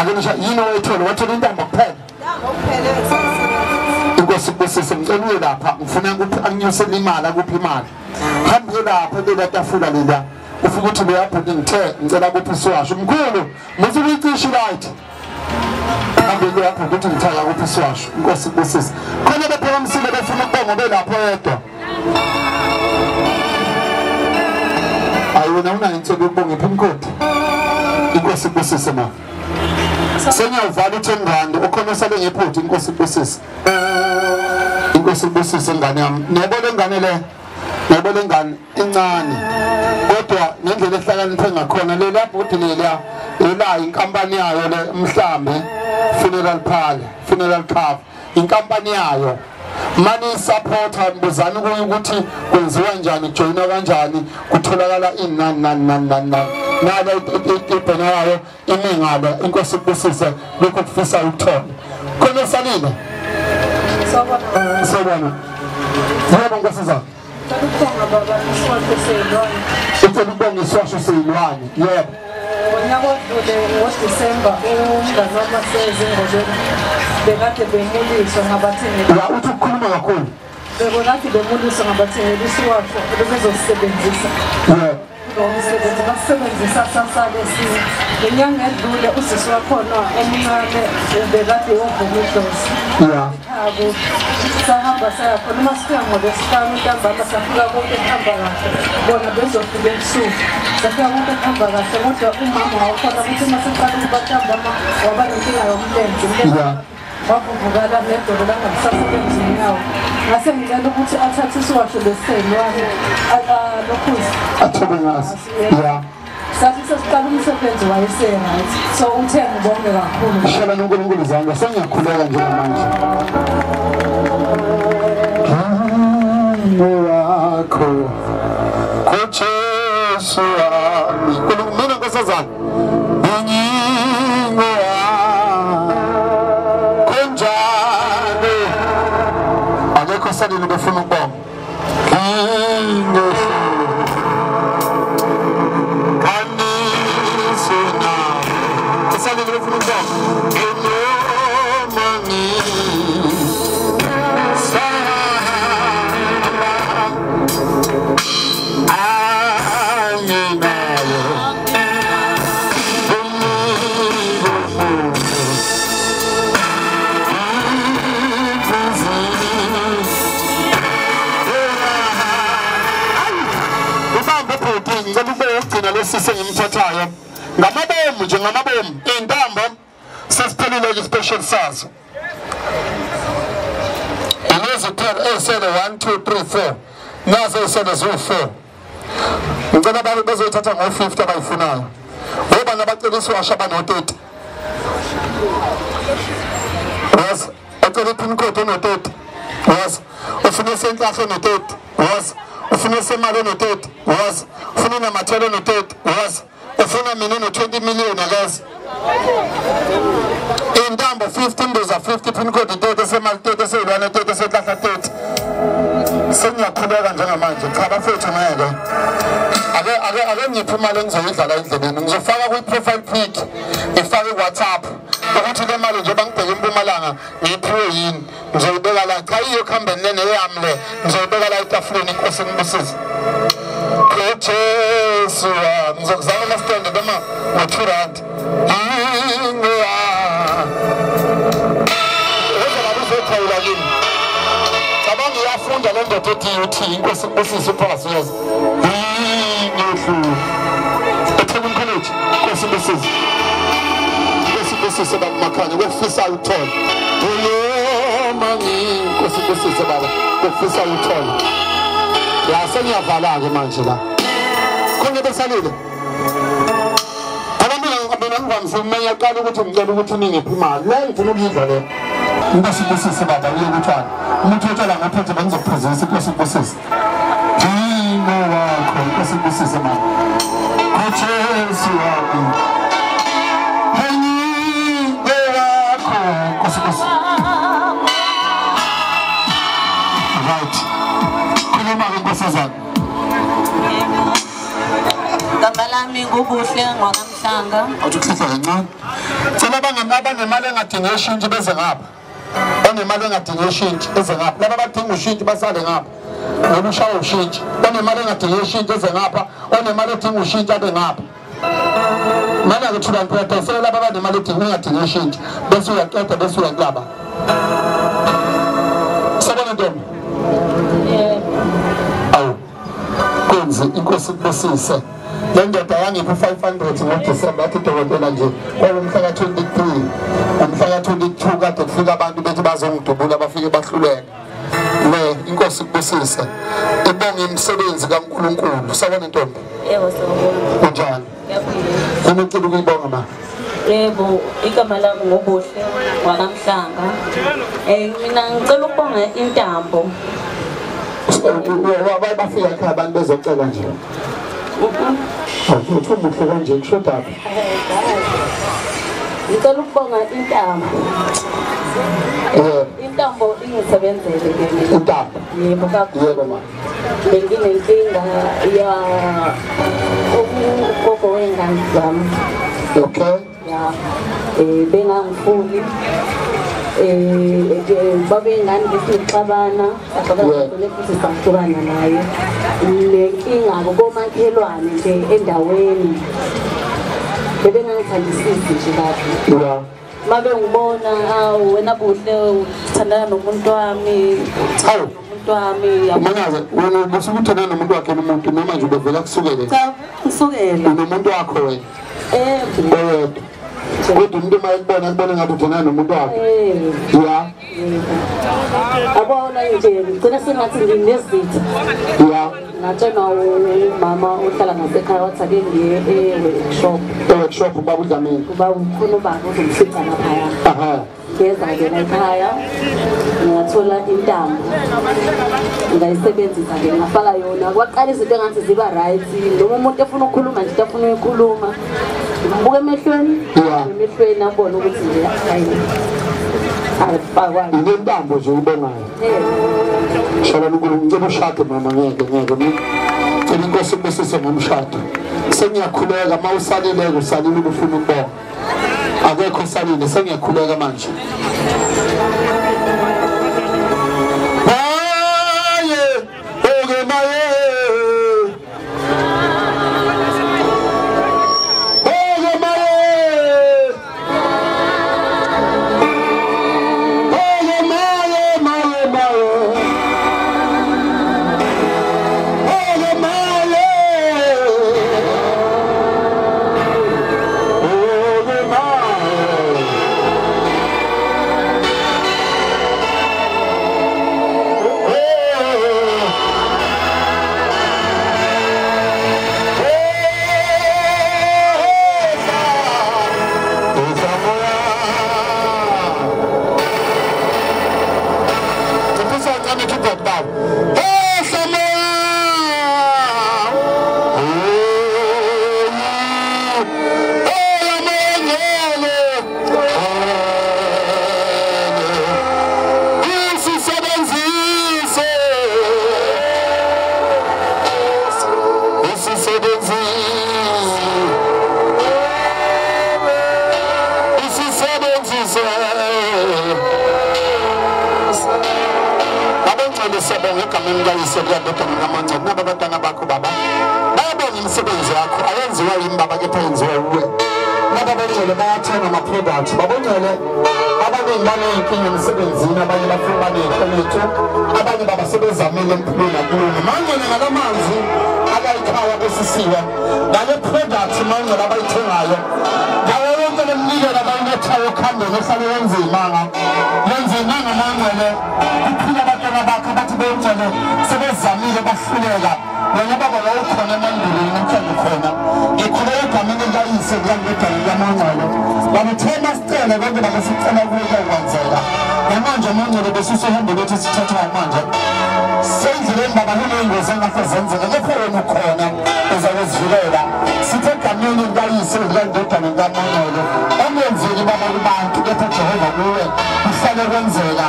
Akenisha yini wayithola? Wathola intambo kuphela. Intambo kuphela engisayisebenzisa. Inkosi ibusise, ngicela uye lapha, ngifuna ukuthi anginyusele imali, akuphi imali. Hambe lapha lela tafula lela. Ufike uthi leya bhuti ngithe ngicela kuphi isiwasho. Mkhulu, musu uyicishe right. Hambe lapha ukuthi ngithaka kuphi isiwasho. Inkosi ibusise. Khona bephakamisile befuna ukubonga belapho yedwa. Ayi wena unayo insuku yokubonga iphi imkhodi. Inkosi ibusise ma. Sengiyavala u10 rand okhona osale ngephutha. Inkosi ibusise. Inkosi ibusise ngane yami. Niyabona ingane le? Niyabona ingane incane. Kodwa ngendlela ehlakaniphe ngakhona le labhodi leliya ela inkampani yayo le mhlambe funeral parlor, funeral cover. Inkampani yayo. Money supporter mbuzani kuye ukuthi kwenziwa njani, kujoyina kanjani, kutholakala ini nani nani nani nani nani. Nala ibhena yayo imingalo. Inkosi ibusise lokho kufisa ukuthola. Khona salile. Sawubona. Yebo nkosazana. Ngicela baba isiwasho seyilwane. Ucela ukubonga isiwasho seyilwane. Yebo. Ngonyaka odlule ngoDisemba umngani wami wasezingobeni bekade bemuliswa ngabathengeli. Ya uthi ukukhuluma kakhulu. Bekade bemuliswa ngabathengeli isiwasho ebezosebenzisa. Yebo. Ngomsebenzi basebenzisa sasale si. Ngenyanga edlule usisi wakhona omncane bekade yovuma idlozi. Ya. Sahamba saya khona uma sifika ngoLwesihlanu ntambama safika konke kuhamba kahle. Bona bezofika ebusuku. Safika konke kuhamba kahle kodwa umama wakhona ukuthi uma seqala ukuba ntambama waba nenkinga yomlenze. Wavuvukala nedolo langakusasebenzi unyawo. Ngase ngicela ukuthi athathe isiwasho leseyilwane alokhuze. Athobe ngaso. Ya. Sathi sesiqala umsebenzi wayese-right. So uthe ngibonge kakhulu. Shala noNkulunkulu izandla, sengiyakhuleka njengamanje. Wakho kuJesu wami. Mina nkosazana ingingo kunjani? Akekho salile befuna ukubonga. Sengimthathayo ngamabomu nje, ngamabomu intambo sesiphelile i-special sazo. Ilezi esele 1 2 3 4 nazo esele ziwu-4. Ngicela abantu bezoyithatha ngo-50 abayifunayo. Ngoba nabacela isiwasho abano-30. Yes, acela i-pin code ono-30. Yes, ufuna esenhlahla ono-30. Yes, ufuna esemali ono-30. Yes, ufuna namathelo ono-30. Yes, ufuna mina no-20 million akazi. Intambo 50, imbuza 50, pin code 30, esemali 30, eseyilwane 30, esenhlahla 30. Sengiyakhuleka njengamanje. Cha bafethu ngeke. Ake ngiphe imali engizoyidlala endleleni. Ngizofaka kwi-profile pic, ngifake ku-WhatsApp ukuthi le mali njengoba ngibheke eMpumalanga ngiyiphiwe yini. Ngizoyibeka la. Cha iyo kuhambeni neyami le. Ngizoyibeka la etafuleni. Inkosi ngibusise. Jesu wami. Ngizokuzama amasitende noma ngo-2 rand. Uzokhawula kimi. Cabanga iyafunda le ndoda ethi uthi inkosi ibusise uphasi yazi. eThekwini College. Inkosi ibusise. Inkosi ibusise baba Makhanya kofisayo ukuthola. Noma nginkosi ibusise baba kofisayo ukuthola. Ya sengiyavala-ke manje la. Khona besalile. Ngoba mina ngivamise ngiyaqala ukuthi ngicela ukuthi ningiphe imali. Le ngifuna ukuyidla le. Inkosi ibusise baba uye kutshwala. Umuntu otshwala ngaphethe bengizokuphuzisa. Inkosi ibusise. Yimo wakho Inkosi ibusise mama. Jesu wami. Yimo wakho Inkosi ibusise. Right. Khuluma ke nkosazana. Igama lami nguBuhle ngwaKamhlanga. Awuthi ukuhlisa kancane. Cela abanemali engadingi ushintshi beze ngapha. Banemali engadingi ushintshi eze ngapha. Laba abadinga ushintshi basale ngapha. Ngoba ushaya ushintshi. Banemali engadingi ushintshi eze ngapha, onemali edinga ushintshi abe ngapha. Mana ke thula ngiyadonsela laba abanemali engadingi ushintshi bese uyaqeda bese uyaklaba. Sabona ntombi? Yebo. Awu. Kwenze inkosi kubusise. Le ndoda yangipha 500 ngoDisemba athi dokotela nje kwalomhla ka-23 umhla ka-22 kade kufika abantu bethi bazongidubula bafike bahluleka. Le inkosi kubusise. Ibonge imisebenzi kaNkulunkulu. Sabona ntombi? Yebo sawubona. Kunjani? Ngiyaphila. Ngicela ukuyibonga ma. Yebo, igama lami nguBuhle ngwaKamhlanga. Mina ngicela ukubonga intambo. Bafika ekhaya abantu bezocela nje. Uthi umuhle kanje kushodaphi? Ngicela ukubonga intambo. Intambo ingisebenzele ke mina. Intambo? Yebo kakhulu. Yebo ma. Benginenkinga ya ugogo wengane zami. Okay. Ya bengangifuni babengane besixabana saxabana futhi sahlukana naye. Nenkinga komakhelwane nje endaweni bebengangithandisisi nje kahle. Yeah. Mabe ngibona awu wena Buhle uthandana nomuntu wami. Hawu umuntu wami. Manaze wena ubusukuthandana nomuntu wakhe umuntu noma nje ubevela kusukele? Cha, kusukela. Unomuntu wakho wena? Yebo. Kodwa umuntu uma ekubona akubona ngathi uthandana nomuntu wakhe. Yeah. Abona nje ngicela sengathi nginezitha. Yeah. Ngatshelwa umama ohlala ngasekhaya wathi ake ngiye e-workshop. E-workshop ubaba uDlamini. Kuba ukhona ubaba ozomfica laphaya. Aha. Ngeza-ke la ekhaya ngathola intambo ngayisebenzisa-ke ngafaka yona kwaqala izinto engathi ziba right noma umuntu efuna ukukhuluma nje into afuna ukuyikhuluma ngibuka emehlweni emehlweni abone ukuthi nje hayi ayifakwa ile ntambo nje uyibongayo. Shalom uNkulunkulu ngicela ushade mama ngeke ngicela inkosi ibusise ngomshado. Sengiyakhuleka uma usalile usalile ubufuna ukubonga. Akekho salile sengiyakhuleka manje. Maye oge maye oge maye oge maye maye maye oge maye oge maye. Siyabonga egameni likayise likaNdodana kaMangcwele naba abantwana bakho baba bayabonga imisebenzi yakho ayenziwa yimi baba kepha yenziwa wuwe. Laba abangcwele bayathenga ama-product babongcwele abaningi baney'nkinga emsebenzini abanye bafuna baney'kweletu abanye baba sebezamile empilweni akulungi. Mangcwele ngala manzi alayikhaya besisiwe ngale product mangcwele abayithengayo ngawo yonke le mnikelo abayilethayo okuhambeni ohlale yenze imanga yenze imanga mangcwele kuphila abantwana bakho bathi bengcwele sebezamile bahluleka wena baba wawukhona emandulweni namhlanje ukhona. Ngikhuleka egameni likayise likaNdodana likaMangcwele babuthema sicele konke bakasicela kuwe kuyakwenzeka. Namanje mangcwele besisuhambo lwethu esithathayo manje sendleleni baba kuney'ngozi engahle zenzeka kepha wena ukhona uzakuzivikela. Sithe egameni likayise likaNdodana likaMangcwele ongenzeki baba kubantu kepha Jehova kuwe kuhlale kwenzeka.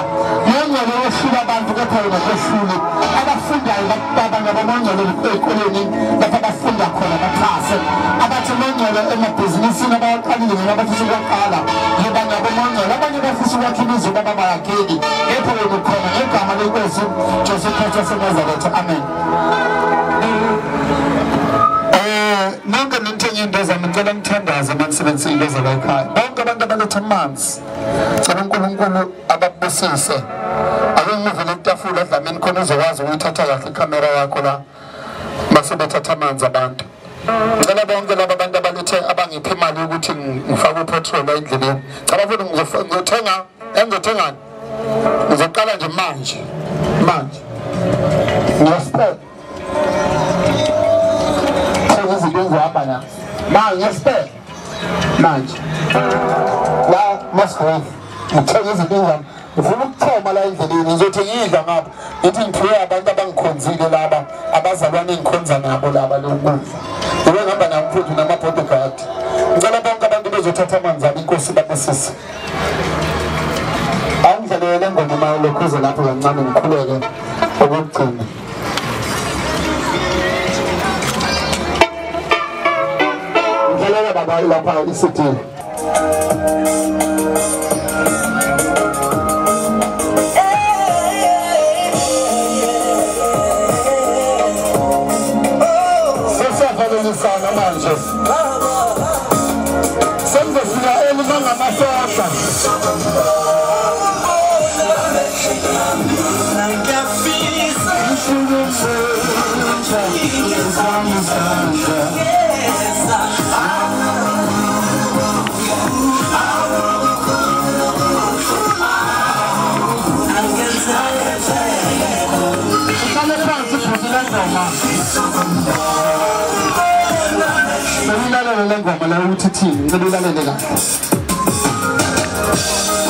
Mangcwele wehlula abantu kepha wena kwehluli abafuna Abafundayo baba ngabamongcwele ezikoleni lapho abafunda khona baphase. Abathi mongcwele emabhizinisini abaqalile noma abafisa ukuqala ngoba ngabamongcwele abanye bafisa ukwakha imizi baba bayakheki. Kepha wena ukhona ngegama lenkosi Jesu Kristu waseNazaretha. Amen. Nonke nithenga into zami ngicela nithandaze manisebenzise into zala ekhaya. Bonke abantu abaletha amanzi cela uNkulunkulu ababusise. Ake ngivele itafula eDlamini khona uzokwazi ukuyithatha kahle ikhamera yakho la base bethatha amanzi abantu. Ngicela bonke laba abantu abalethe abangiphe imali yokuthi ngifake upetrol endleleni. Cela futhi ngizothenga engizothengani. Ngizoqala nje manje. Manje. Ngiyasipela. Izinto na manje ngiyasipela. Manje. La masikhona. Ngithenga izinto zami. Ngifuna ukuthoma la endleleni ngizothi ngidla ngapha ngithi ngiphiwe abantu abangikhonzile laba abazalwane engikhonza nabo laba lokudla. Ngibe ngihamba nabo futhi nama-bodyguard. Ngicela bonke abantu bezothatha amanzi abo inkosi babusise. Angidlalele ngoma uma lokhuze lapho kancane ngikhuleke okugcina. Ngidlalela baba lapha i-CD. Manje sengizofika elima ngamasosha. Uqale phansi futhi le ngoma. Ulalele le ngoma la ukuthi ithini, ngicela ulalele kahle.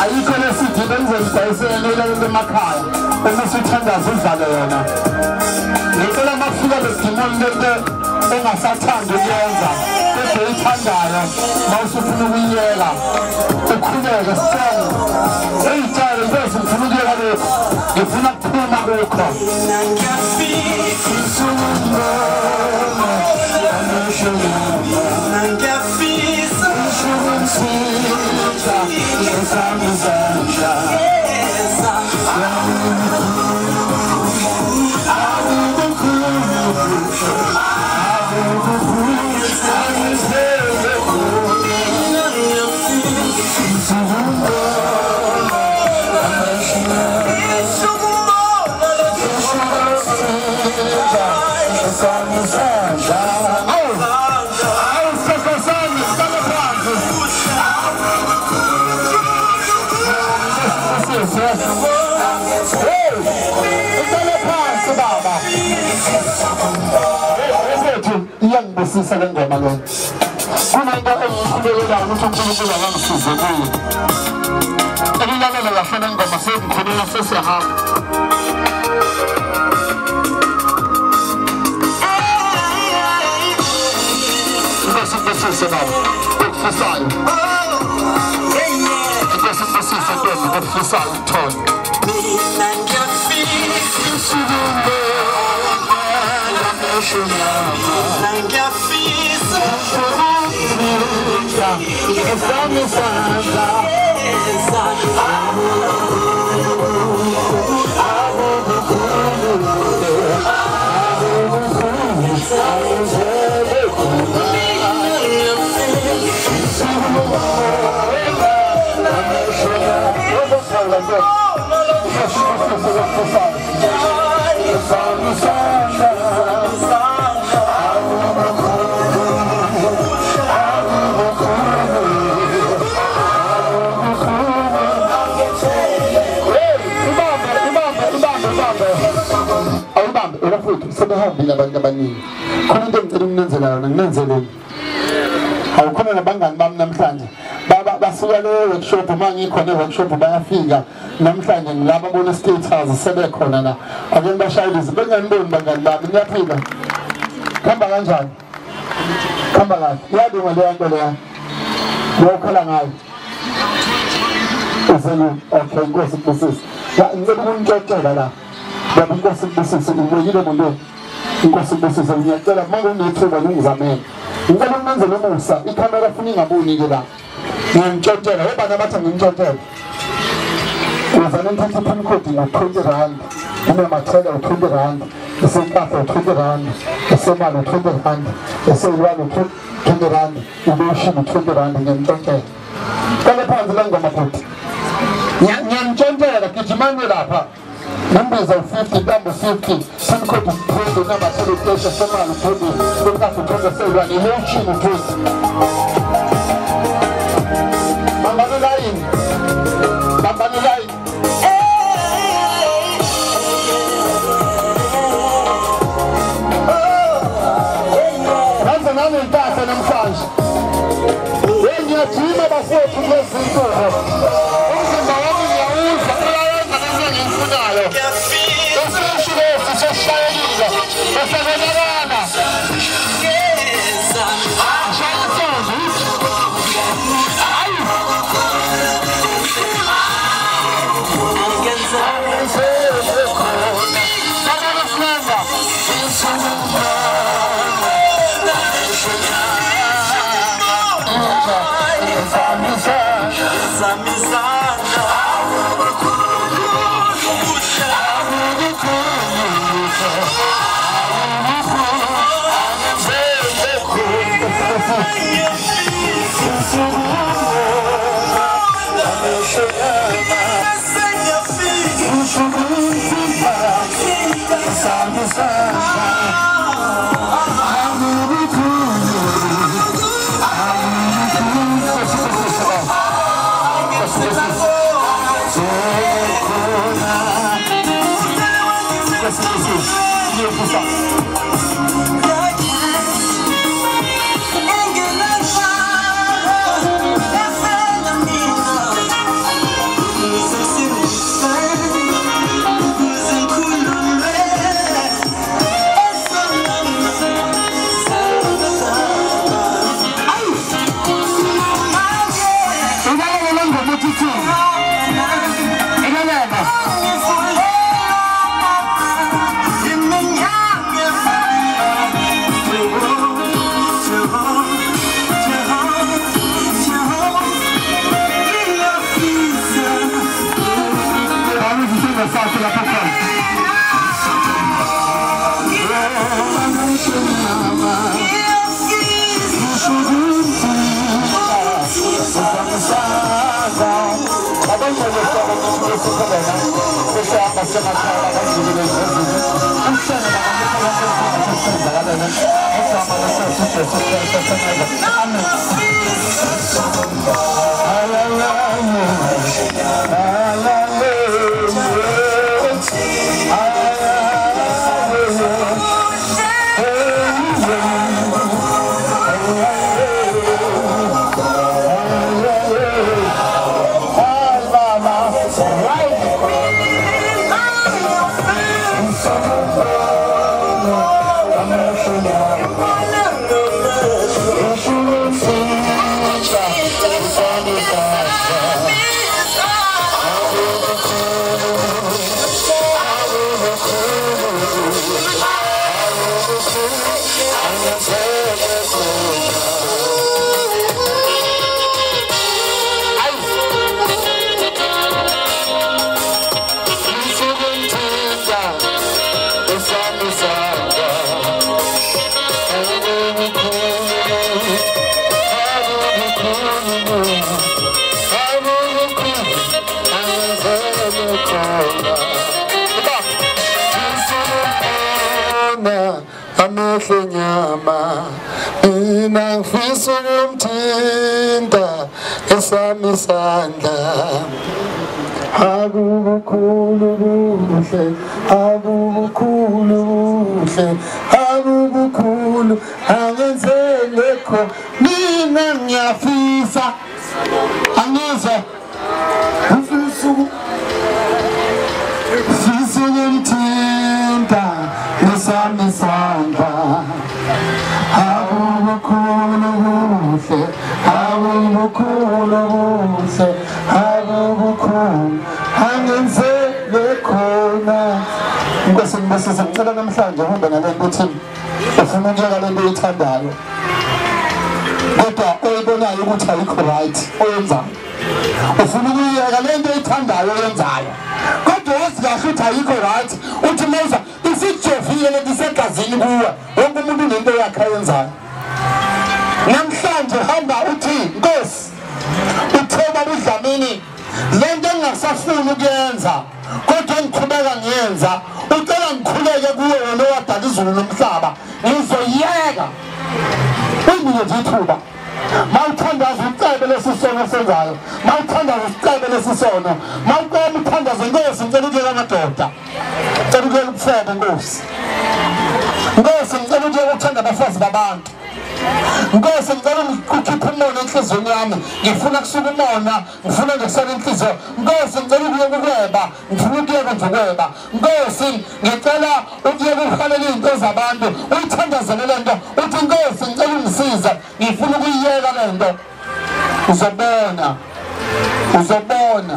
Ayikho le CD bengizoyidayisela ulalele emakhaya uma usuthandaza udlale yona. Ngicela makufika le demon lento engasathandi ukuyenza kodwa oyithandayo mawusufuna ukuyiyeka ukhuleke strong. Eyitshale inkosi ngifuna ukuyeka lokhu, ngifuna ukuphuma kukho. Iyangibusisa le ngoma le. Kunento engikhulekelayo ukuthi uNkulunkulu akangisize kuyo. Elilalele kahle le ngoma sengikhuleka sesiyahamba. Inkosi ibusise baba, okufisayo. Inkosi ibusise ntombi, okufisayo ukuthola. Mina ngiyafisa Sebehambile abantu abaningi. Khona into engicela ukunenzela yona, nginenzeleni. Awukhona nabangani bami namhlanje. Baba basuka le workshop uma ngikhona e-workshop bayafika. Namhlanje ngilaba bona status sebekhona la. Ake ngibashayelise benganiboni bangani bami niyaphila. Khamba kanjani? Khamba kahle. Iyalunga leyo nto leya. Uyokhala ngayo. Uzelu okay, Nkosi ibusise. Ngicela ukunitshela la. Baba inkosi ibusise ubuyile muntu. Inkosi ibusise ngiyacela manje unethuba ngizamele. Ngicela umenzele umusa ikhamera funa ingaboni ke la. Ngiyamtshontshela obani abathi ngimtshontshela. Uzana ngithatha pin code ngo-20 rand. Unamathela u-20 rand. Isempahla u-20 rand. Isemali u-20 rand. Iselwane u-20 rand. Ulotion u-20 rand ngiyamtshontshela. Qale phansi la ngoma futhi. Ngiyamtshontshela gijimani lapha. Imbiza u-50, intambo u-50, pin code u-20, unamathela u-30, isemali u-20, impahla u-20, iselwane ilotion u-20. Bambani layini. Bambani layini. Nami ngithatha namhlanje. Ngiyajima bafowethu kulezi zinsuku. Umzimba wami ngiyawuzwa uyayenza lento engiyifunayo. Esisho lesi sesishayekile. Esebonakala. Mina ngifisa ukumthinta esami isandla. Akubukhulu buhle, akubukhulu buhle, akubukhulu angenzele kho. Mina ngiyafisa, angizwa ngifisa ukumthinta esami isandla. Akubukhulu buhle, akubukhulu buhle, akubukhulu angenzele khona. inkosi ngibusise. Ngicela namhlanje uhambe nalento uthi ufuna ukuyeka lento oyithandayo kodwa oyibonayo ukuthi ayikho right oyenzayo. Ufuna ukuyeka lento oyithandayo oyenzayo kodwa wazi kahle ukuthi ayikho right. Uthi mawuza isijovile lento isegazini kuwe. Wonke umuntu unento yakhe ayenzayo. Namhlanje hamba uthi Nkosi uthoba uDlamini lento engingasafuni ukuyenza kodwa ngiqhubeka ngiyenza, ucela ngikhuleke kuwe wena owadala izulu nomhlaba, ngizoyeka. Unginike ithuba. Mawuthandaza ucebe lesi sono senzayo, mawuthandaza ucebe lesi sono, mawucela uthandaze Nkosi ngicela ukuyeka amadoda, ngicela ukuyeka ubufebe Nkosi, Nkosi ngicela ukuyeka ukuthanda abafazi babantu, Nkosi ngicela ukukhipha umona enhliziyweni yami, ngifuna kusuka umona, ngifuna nje kusala inhliziyo. Nkosi ngicela ukuyeka ukweba, ngifuna ukuyeka nje ukweba. Nkosi ngicela ukuyeka ukuhalela izinto zabantu. Uyithandazele le nto uthi Nkosi ngicela ungisize, ngifuna ukuyiyeka le nto. Uzobona, uzobona.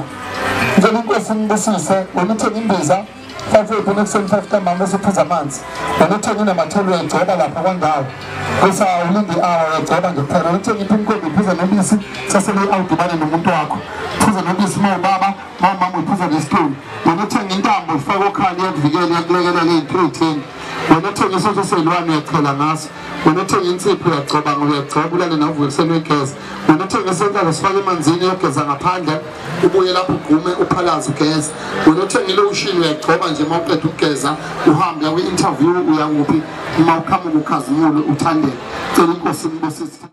Ngicela inkosi ngibusise. Wena uthenga imbiza 5 ephuma ekuseni 5 ntambama bese uphuza amanzi. Wena uthenga inamathelo uyayigcoba lapha kwandawo bese awulinde i-hour uyagcoba nje kuphela. Wena uthenga iphinkombi uphuza nobisi sasele awudibane nomuntu wakho, uphuza nobisi uma ubaba uma umama uyiphuza nesitulu. Wena uthenga intambo ufake okhali iyakuvikela iyakulekelela ey'protein. Wena uthenga isotho seyilwane uyachela ngaso. Wena uthenga insipho uyagcoba uyagcoba ulale navuke ekuseni uyigeza. Wena uthenga isenkalo sifake emanzini uyogeza ngaphandle ubuye lapho ugqume uphalaze ugeze. Wena uthenga ilotion uyagcoba nje uma uqeda ukugeza uhambe uya kwi-interview uya kuphi uma uqhamuka ukhazimule uthandeke. Cela inkosi ikubusise.